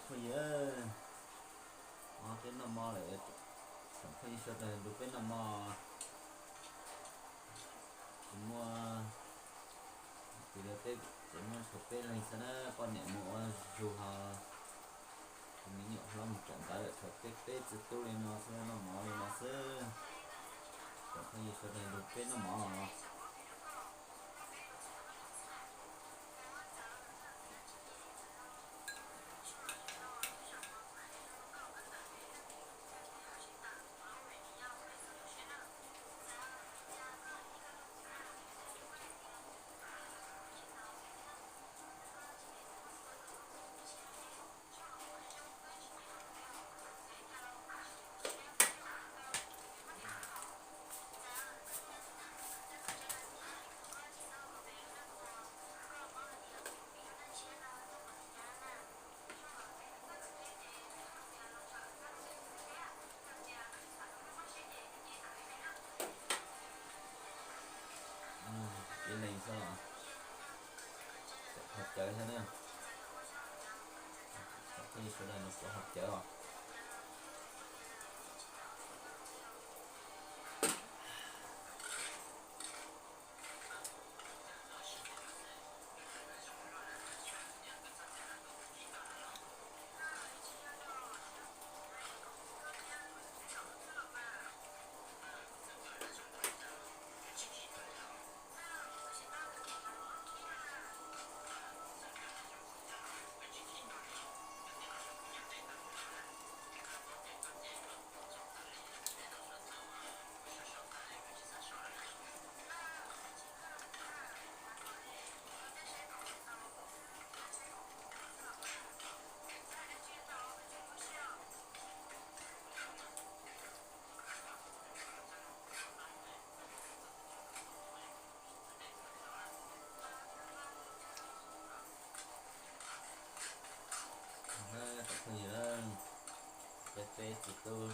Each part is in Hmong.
Phooj ywg, peb noj mov lawm, tsoom phooj ywg sawv daws nrog peb noj mov. Tsis muaj, tis li peb tseem muaj tshuav peb leeg xwb na, poj niam mus ua zug ho tus me nyuam hlob mus kawm ntawv lawm, tshuav peb peb txiv tub li no xwb, noj mov li no xwb. Tsoom phooj ywg sawv daws nrog peb noj mov. Ib leeg xwb os, haus cawv xwb na. Tsoom phooj ywg sawv daws nrog kuv haus cawv os. Tsoom phooj ywg, peb peb txiv tub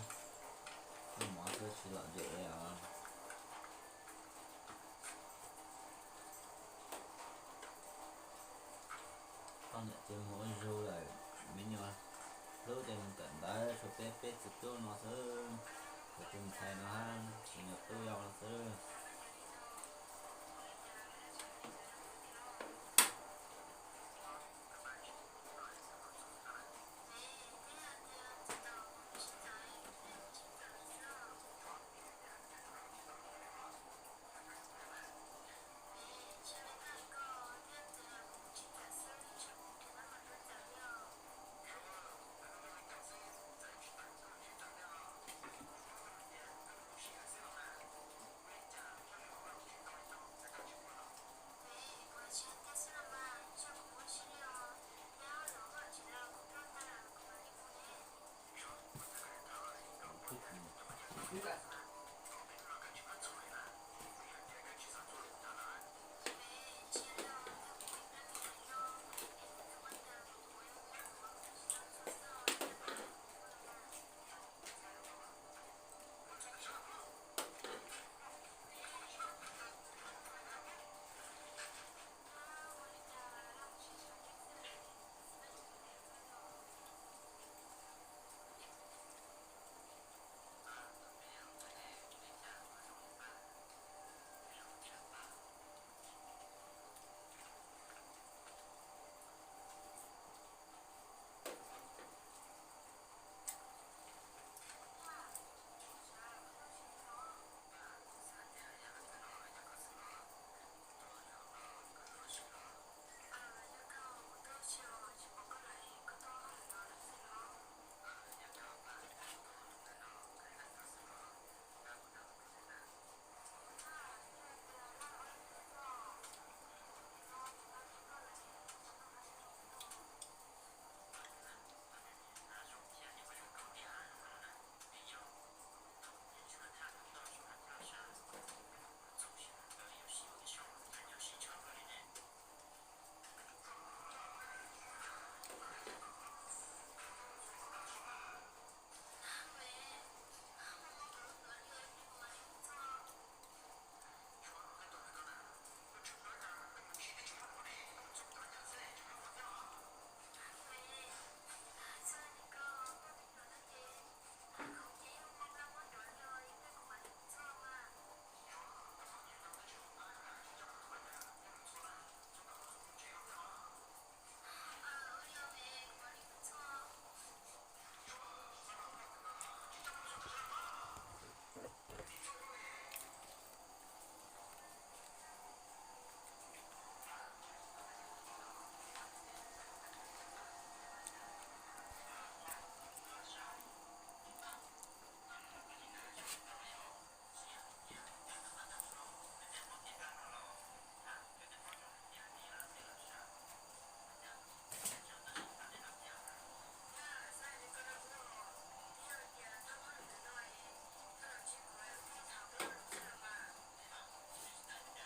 noj mov xwb tsis lom zem li os. Poj niam ces mus ua zug lawm, me nyuam hlub ces mus kawm ntawv, tshuav peb peb txiv tub no xwb. Kuv tus ntxhais no hab, me nyuam tub yau no xwb.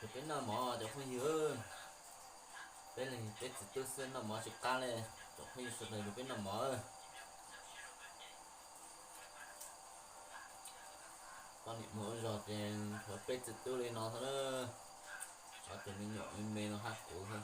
Peb noj mov cov phooj ywg, peb leeg peb txiv tub xwb noj mov tsis qab li, cov phooj ywg sawv daws yug peb noj mov. Poj niam mus ua zog ces tshuav peb txiv tub li no xwb na. Ob tug me nyuam me me no hab kuv xwb.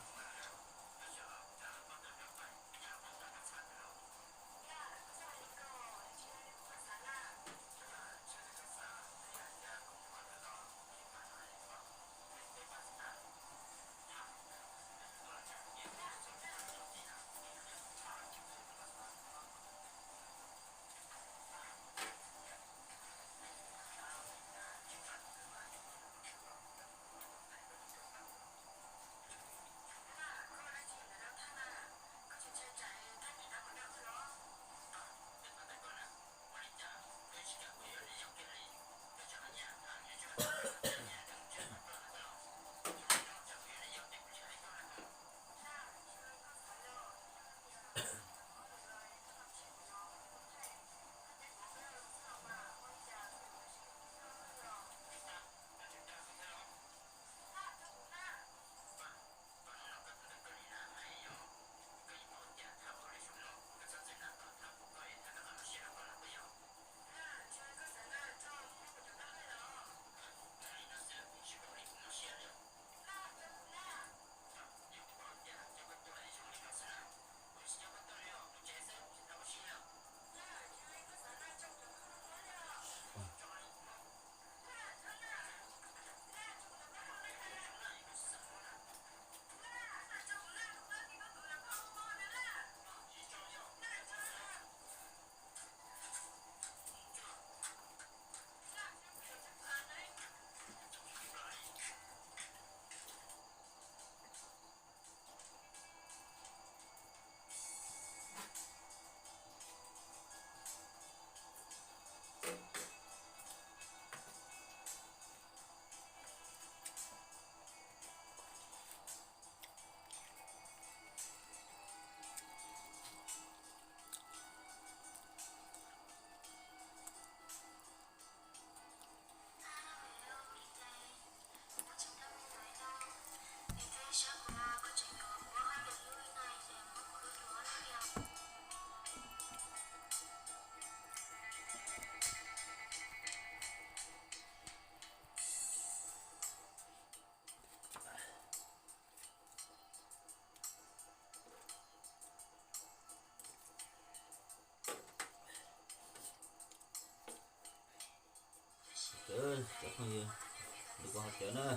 Cov phooj ywg, li kuv hais cov na.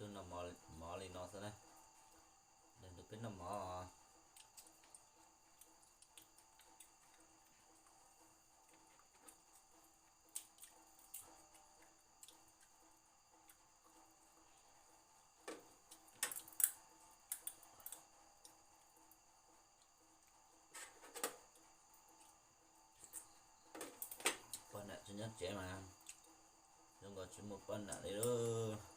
Noj mov li no xwb na. Ntu peb noj mov. Poj niam tsis nyob tsev mas zoo nkaus tsis muaj poj niam li lauj.